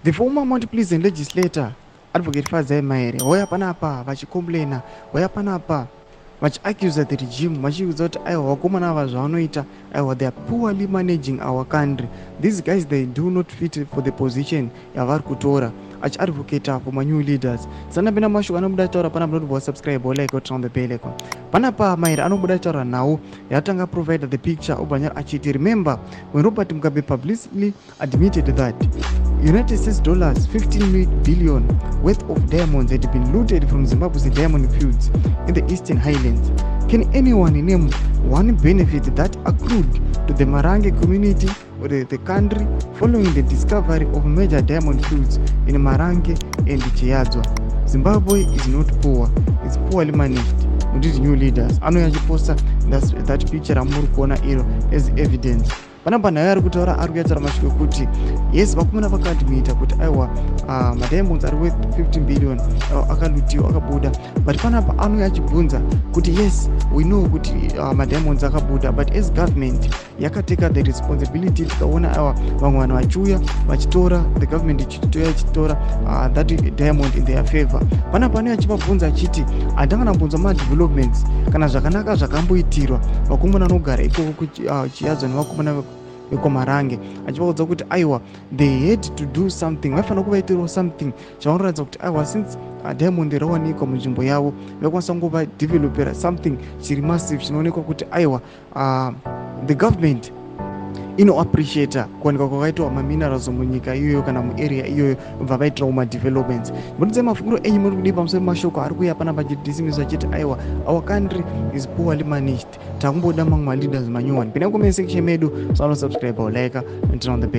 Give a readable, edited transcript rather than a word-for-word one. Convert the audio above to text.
The former Mount Pleasant legislator, Advocate Fadzai Mahere, vauya panapa vachicomplaina, vauya panapa vachiaccusa the regime, vachiudza kuti aiwa, vakomana ava zvavanoita, aiwa, they are poorly managing our country. These guys, they do not fit for the position yavari kutora, achiadvocata for manew leaders. Sanapinda mashoko anobuda achitaura panapa, notibva wasubscribe, like, turn on the bell icon. Panapa Mahere anobuda achitaura nhau yatanga provide the picture, obva nyora achiti, "Remember when Robert Mugabe publicly admitted that United States dollars 15 billion worth of diamonds had been looted from Zimbabwe's diamond fields in the Eastern Highlands? Can anyone name one benefit that accrued to the Marange community or the country following the discovery of major diamond fields in Marange and Chiadzwa? Zimbabwe is not poor, it's poorly managed. We need new leaders." Anouya achiposta that picture ramuri kuona iro as evidence. Panapa nhau ari kutaura, ari kuyataura mashoko ekuti yes, vakomana vakaadmita kuti aiwa, madiamonds ari worth 15 billion akalootiwa, akabuda. But panapa anouya achibvunza kuti yes, we know kuti madiamonds akabuda, but as government yakateka the responsibility, tikaona aiwa, vamwe vanhu vachiuya vachitora, the government ichitoya ichitora that diamond in their favor. Panapa anouya achivabvunza achiti handangana madevelopments kana zvakanaka zvakamboitirwa vakomana vanogara ikoko kuChiadzwa nevakomana vekwaMarange, achivaudza kuti aiwa, they had to do something, vaifanira kuvaitirawo something chavanoratidza kuti aiwa, since diamond rawanikwa munzvimbo yavo, vaikwanisa kungovadevelopera something chiri massive chinoonekwa kuti aiwa, the government inoappreciata kuwanikwa kwakaitwa maminerals munyika iyoyo kana muarea iyoyo, bva vaitirawo madevelopments. Muridzai mafungiro enyu, muri kudii pamusoro pemashoko ari kuuya panapa achidismisa achiti aiwa, our country is poorly managed, takumboda mamwe maleaders manyowani? Pinai comment section medu, sanosubscribe, like and turn on the bell.